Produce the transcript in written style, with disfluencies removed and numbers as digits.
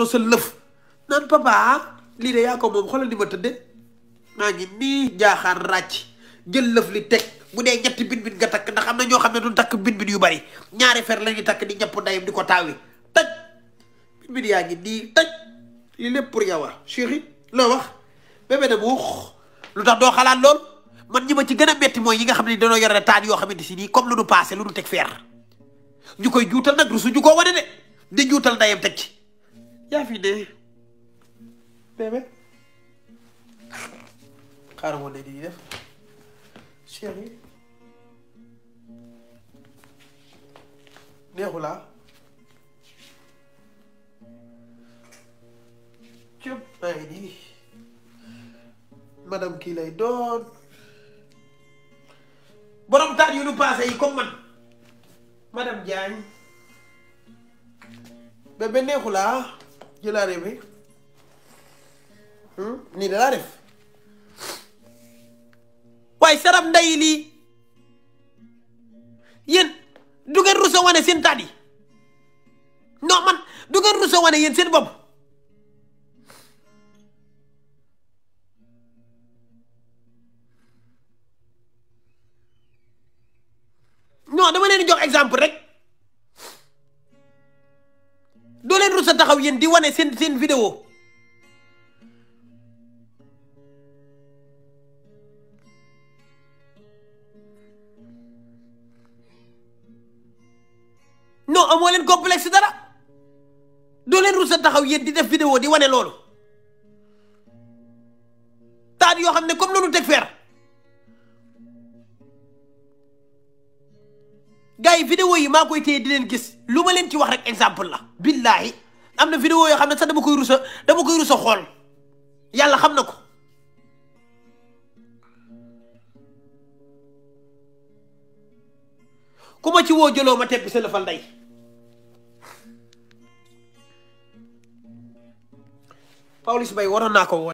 sa lëf naan papa lii de yaa ko moom xoolal ni ma tëdde maa ngi nii jaaxaar ràcc jël lëf li teg bu dee ñetti bin nga takk ndax am na ñoo xam ne duñ takk bin yu bari ñaari fer la ñuy takk di ñëpp ndayam di ko taawi taj bin yaa ngi nii taj li lépp pour yow chéri loo wax bébé na buux lu tax doo xalaat lool man ñi ma ci gën a metti mooy yi nga xam ne dañoo yore taan yoo xamante si nii comme lu nu passé lu nu teg fer ñu koy juutal nag rusu ñu koo wane de di juutal ndayam teg ci yaa fi ne bébé xaaral woon ne di def chéri neexu laa cëp maa ngi nii madame kii lay doon borom taat yu nu passé yi comme man madame Diagne bébé neexu laa jëlaare bi nii da laa def waaye saram nday lii yéen du ngeen rusa wane seen taat yi non man du ngeen rusa wane yéen seen bopp non dama leen jox exemple rek doo leen rusa taxaw yéen di wane seen vidéo non amoo leen complexe dara doo leen rusa taxaw yéen di def vidéo di wane loolu taat yoo xam ne comme noonu teg fer gars yi vidéo yi maa koy téye di leen gis lu ma leen ci wax rek exemple la billahi am na vidéo yoo xam ne sax dama koy rusa xool yàlla xam na ko ku ma ci woo jëloo ma teppi sa lëfal nday Pawlish Mbaye waroon naa ko woo